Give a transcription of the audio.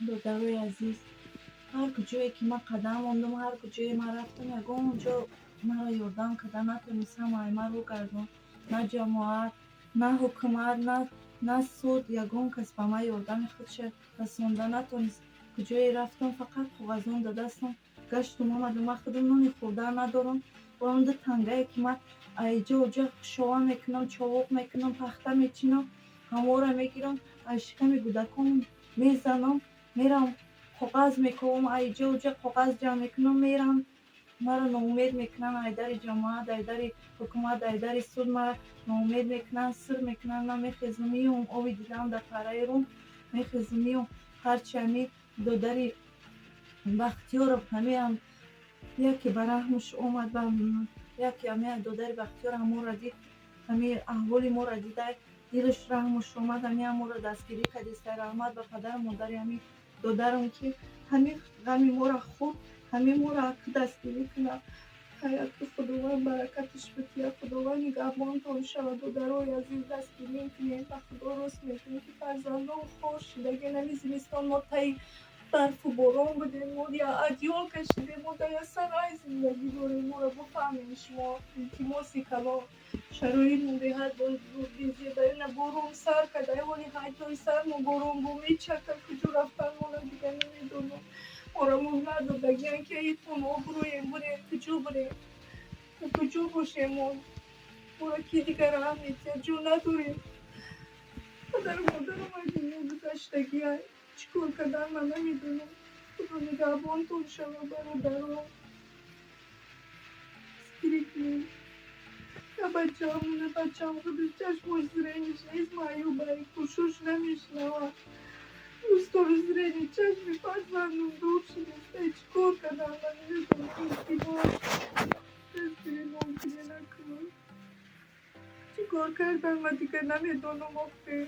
Додарои азиз, ҳар куҷое ки ман қадам мондам, ҳар куҷое ман рафтам, ягон ҷо маро ёрдам карда натонист. Ҳамаи ман рӯ гардон, на ҷамоат, на ҳукумат, на суд, ягон кас ба ман ёрдами худша расонда натонист. Куҷое рафтам, фақат коғазон да дастам гаштум, омадам. Ман худам нони хӯрдан надорам. Бо он ду тангае, ки ман айҷо уҷа шова мекунам, човоқ мекунам, пахта мечинам, ҳамора мегирам, аз шиками кӯдакон мезанам, мерам, коғаз мекобам, айҷо уҷа коғаз ҷамъ мекунам, мерам. Маро ноумед мекунанд ай дари ҷамоат, ай дари ҳукумат, ай дари суд маро ноумед мекунанд, сир мекунанд. Ман мехезам, меом, оби дидам дар параи рум, мехезам, меом. Ҳарчи ҳами додари Бахтиёров ҳамиам яке ба раҳмаш омад, ба яке ҳами додари Бахтиёр ҳамонро дид, ҳами аҳволи моро дида, дилаш раҳмаш омад, ҳами ҳамонро дастгирӣ кардиста. Раҳмат ба падару модари ҳами додарам, ки ҳами ғами моро хӯрд, ҳами моро дастгирӣ кунад. Ҳаяки Худованд баракаташ бидиҳад, Худованд нигаҳбонтон шавад. Додарои азиз, дастгирӣ кунед. Ба Худо рост мекунем, ки фарзандон хор шудагиан. Ҳами зимистон мо таи барфу борон будем, мо я одеял кашидем, мо дар як сарай зиндагӣ дорем. Моро бифаҳмем шумо, илтимоси калон. Шароитмон беҳад безебарина. Борон сар карда, ҳоли ҳайтои сармо борон бо мечака, куҷо рафтанмона дига намедонам. Моро муҳлат додагиан, ки итон обрӯем, бурем, куҷо бурем, куҷо бошем мо? Моро ки дига раҳм метиҳад? Ҷо надорем. Падару модарам аз дунё гузаштагианд. Чӣ кор кардан ман намедонам. Худо нигаҳбонтон шавад, бародарон. Дастгирӣ кунед. На бачаам, на бачаам худаш чашмош зрение ш нест, маъюбай, гӯшош намешнавад. Дӯстори зрение чашми фарзандам дур шудааст. Чӣ кор кардан ман намедонам. Илтимос, дастгиримон кунед, накунед. Чӣ кор кардан ман дигар намедонам охир.